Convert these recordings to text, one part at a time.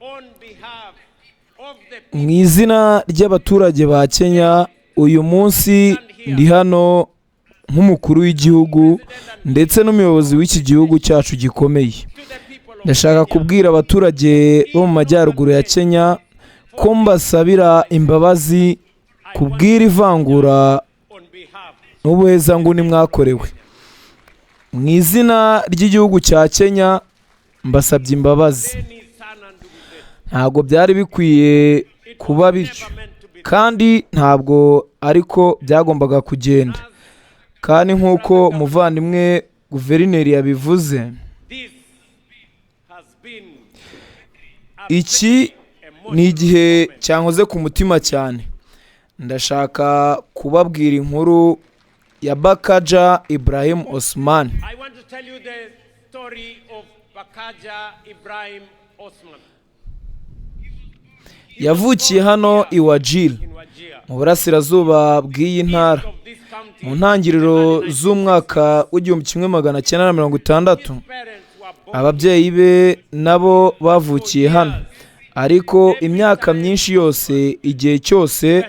On behalf of the Mu izina ry'abaturage ba Kenya, uyu munsi ndi hano nk'umukuru w'igihugu ndetse n'umuyobozi w'iki gihugu cyacu gikomeye. To the people of Ndashaka kubwira abaturage bo mu majyaruguru ya Kenya ko mbasabira imbabazi ku bw'iri vangura on behalf n'ubuhezanguni mwakorewe. Mu izina ry'igihugu cya Kenya, mbasabye imbabazi. Poleni sana ndugu zetu. Ntabwo byari bikwiye kuba bityo, Never meant to be. kandi ntabwo ariko byagombaga kugenda. Kandi nk'uko umuvandimwe guverineri yabivuze, This has been a iki ni igihe cyankoze ku mutima cyane. Ndashaka kubabwira inkuru ya Bakaja Ibrahim Osman. I want to tell you the story of Bakaja Ibrahim Osman Yavukiye hano i Wajir, in Wajir, mu burasirazuba bw'iyi ntara, of this county. mu ntangiriro z'umwaka w'1960. Parents were born Ababyeyi be nabo bavukiye hano, ariko imyaka myinshi yose, igihe cyose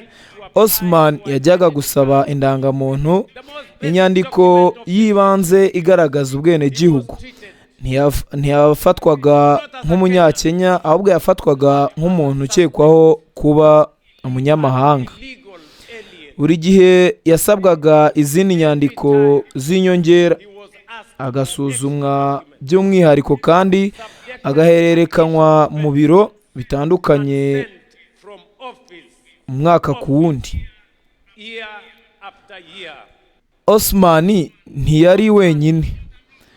Osman yajyaga gusaba indangamuntu, the most inyandiko y'ibanze igaragaza ubwenegihugu, ntiyafatwaga nk'Umunyakenya, ahubwo yafatwaga nk'umuntu ukekwaho kuba umunyamahanga. Illegal alien. Buri gihe yasabwaga izindi nyandiko z'inyongera, He was asked agasuzumwa by'umwihariko kandi agahererekanywa mu biro bitandukanye sent from office umwaka ku wundi. year after year. Osman ntiyari wenyine.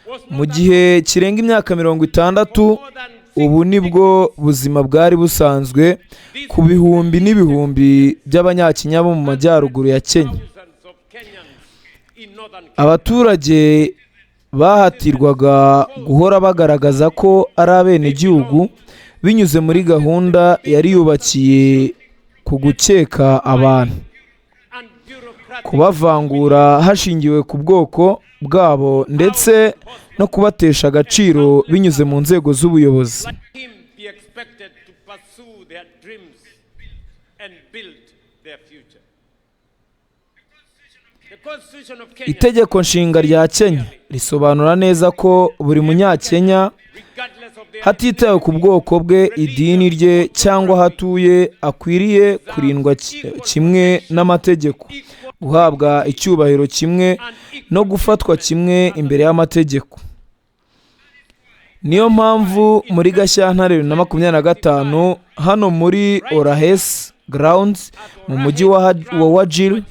Was Mu not gihe kirenga imyaka 60, more than ubu nibwo buzima bwari busanzwe ku bihumbi n'ibihumbi by'Abanyakenya bo mu majyaruguru ya Kenya. Thousands of Kenyans in northern Kenya. Abaturage bahatirwaga guhora bagaragaza ko ari abenegihugu binyuze muri gahunda yari yubakiye ku gukeka abantu, and bureaucratic kubavangura hashingiwe ku bwoko bwabo, ndetse no kubatesha agaciro binyuze mu nzego z'ubuyobozi. Like him be expected to pursue their dreams and build their future. The Constitution of Kenya, Itegeko Nshinga rya Kenya risobanura neza ko buri Munyakenya, regardless of their hatitawe ku bwoko bwe, idini rye cyangwa aho atuye, akwiriye kurindwa kimwe n'amategeko, guhabwa icyubahiro kimwe and equal no gufatwa kimwe imbere y'amategeko. Niyo mpamvu muri Gashyantare 2025, hano muri Orahes Grounds mu mujyi wa Wajir,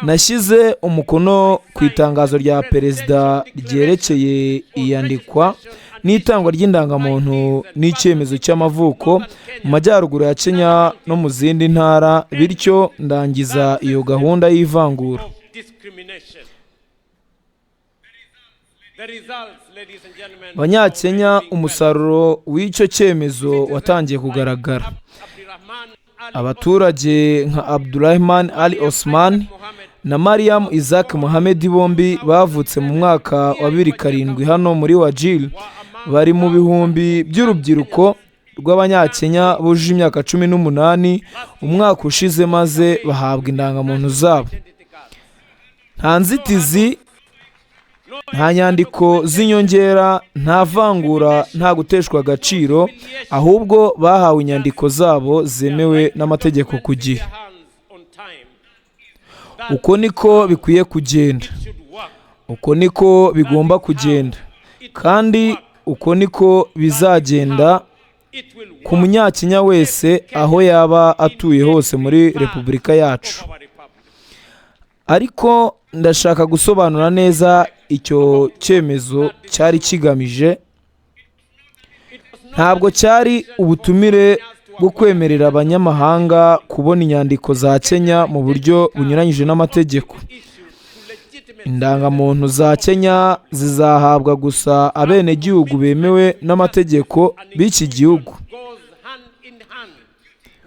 nashyize umukono ku itangazo rya perezida ryerekeye iyandikwa n'itangwa ry'indangamuntu n'icyemezo cy'amavuko mu majyaruguru ya Kenya no mu zindi ntara, bityo ndangiza iyo gahunda y'ivangura. Of discrimination. The results, ladies and gentlemen, Abanyakenya, umusaruro w'icyo cyemezo watangiye kugaragara. Abdurrahman Ali Abaturage nka Abdurahman Ali Osman Mohammed na Mariam Isaac Mohamed, bombi bavutse mu mwaka wa 2007 hano muri Wajir, bari mu bihumbi by'urubyiruko rw'Abanyakenya bujuje imyaka 18 umwaka ushize, maze bahabwa indangamuntu zabo. Identity cards. Nta nzitizi, nta nyandiko z'inyongera, nta vangura, nta guteshwa agaciro, ahubwo bahawe inyandiko zabo zemewe n'amategeko ku gihe. Their hands on time. Uko niko bikwiye kugenda. It should work. Uko niko bigomba kugenda, kandi uko niko bizagenda It will ku Munyakenya wese aho yaba atuye hose muri repubulika yacu. Of our republic. Ariko ndashaka gusobanura neza icyo cyemezo cyari kigamije. It was not Ntabwo cyari ubutumire bwo kwemerera abanyamahanga kubona inyandiko za Kenya mu buryo bunyuranyije n'amategeko. Issued to legitimate Indangamuntu za Kenya zizahabwa gusa abenegihugu bemewe n'amategeko b'iki gihugu. Goes hand in hand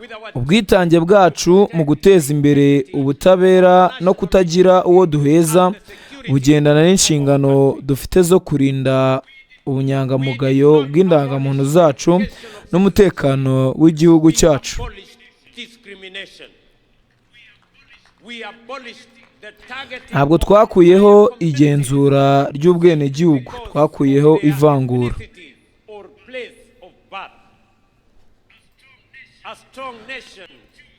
with our Ubwitange bwacu mu guteza imbere ubutabera no kutagira uwo duheza bugendana n'inshingano dufite zo kurinda ubunyangamugayo bw'indangamuntu zacu. n'umutekano w'igihugu We cyacu. abolished discrimination. We abolished the targeting Ntabwo of twakuyeho igenzura ry'ubwenegihugu, because twakuyeho of their ivangura. ethnicity or place of birth. A strong nation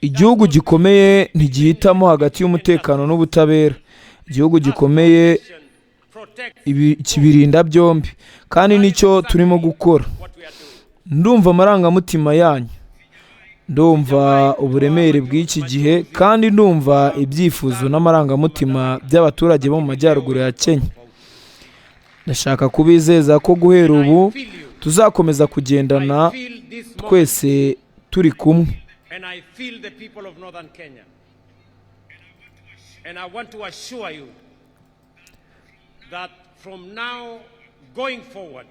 Igihugu gikomeye ntigihitamo hagati y'umutekano n'ubutabera. Igihugu gikomeye nation protects kibirinda byombi, kandi nicyo turimo gukora. what we are doing. Ndumva amarangamutima yanyu, ndumva uburemere bw'iki gihe, kandi ndumva ibyifuzo n'amarangamutima by'abaturage bo mu majyaruguru ya Kenya. Ndashaka kubizeza ko guhera ubu I feel you. tuzakomeza kugendana I feel this moment, twese turi kumwe. and I feel the people of northern Kenya. And I want to assure you that from now going forward,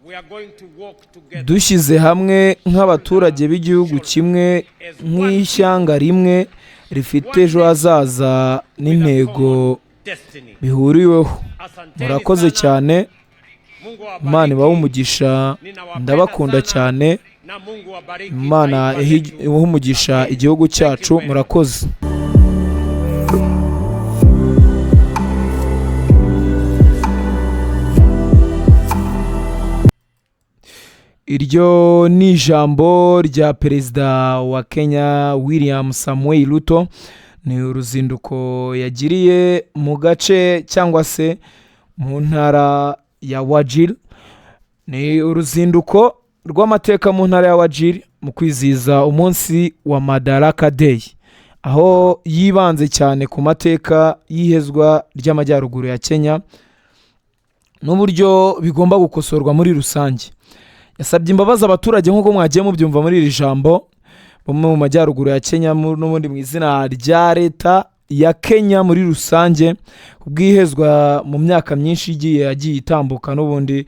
we are going to work together Dushyize hamwe nk'abaturage b'igihugu kimwe, nk'ishyanga rimwe rifite ejo hazaza n'intego destiny. bihuriweho. Asanteni Murakoze sana. cyane. Mungu Imana awabariki. ibahe umugisha. Ndabakunda cyane. Na Mungu abariki Imana taifa ihe letu. ihe umugisha igihugu cyacu. Murakoze. Iryo ni ijambo rya perezida wa Kenya William Samuel Ruto. Ni uruzinduko yagiriye mu gace cyangwa se mu ntara ya Wajir. Ni uruzinduko rw'amateka mu ntara ya Wajir mu kwizihiza umunsi wa Madaraka Day, aho yibanze cyane ku mateka y'ihezwa ry'amajyaruguru ya Kenya n'uburyo bigomba gukosorwa muri rusange. Yasabye imbabazi abaturage, nk'uko mwagiye mubyumva muri iri jambo, bo mu majyaruguru ya Kenya, n'ubundi mu izina rya leta ya Kenya muri rusange, ubwihezwa mu myaka myinshi igiye yagiye itambuka, n'ubundi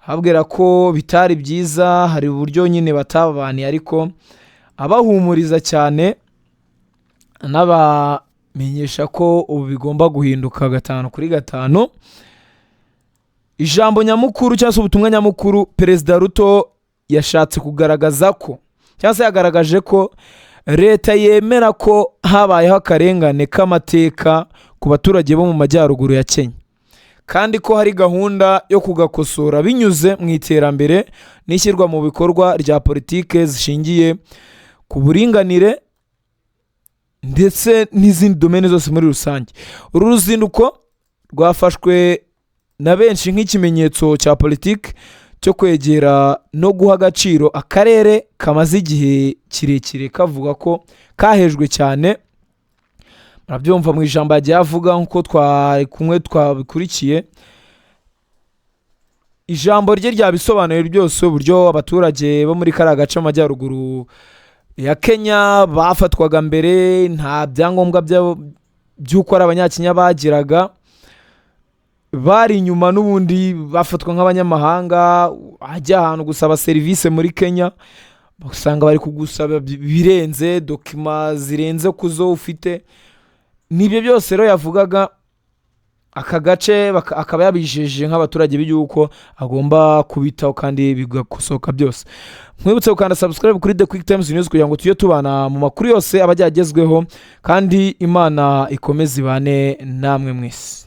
ababwira ko bitari byiza, hari uburyo nyine batababaniye, ariko abahumuriza cyane anabamenyesha ko ubu bigomba guhinduka gatanu kuri gatanu. Ijambo nyamukuru cyangwa se ubutumwa nyamukuru, Perezida Ruto yashatse kugaragaza ko, cyangwa se yagaragaje ko leta yemera ko habayeho akarengane k'amateka ku baturage bo mu majyaruguru ya Kenya, kandi ko hari gahunda yo kugakosora binyuze mu iterambere n'ishyirwa mu bikorwa rya politike zishingiye ku buringanire ndetse n'izindi domene zose muri rusange. Uru ruzinduko rwafashwe na benshi nk'ikimenyetso cya politiki cyo kwegera no guha agaciro akarere kamaze igihe kirekire kavuga ko kahejwe cyane. Murabyumva mu ijambo yagiye avuga, nk'uko twari kumwe twabikurikiye. Ijambo rye ryabisobanuye byose, uburyo abaturage bo muri kariya gace amajyaruguru ya Kenya bafatwaga mbere, nta byangombwa by'uko ari abanyakenya bagiraga, bari inyuma, n'ubundi bafatwa nk'abanyamahanga. Ajya ahantu gusaba serivisi muri Kenya, usanga bari kugusaba birenze, document zirenze ku zo ufite. Nibyo byose rero yavugaga. Aka gace akaba yabijeje nk'abaturage b'igihugu ko agomba kubitaho kandi bigakosoka byose. Mwibutse gukanda subscribe kuri The Quick Times News kugira ngo tujye tubana mu makuru yose aba agezweho, kandi Imana ikomeze ibane namwe mwese.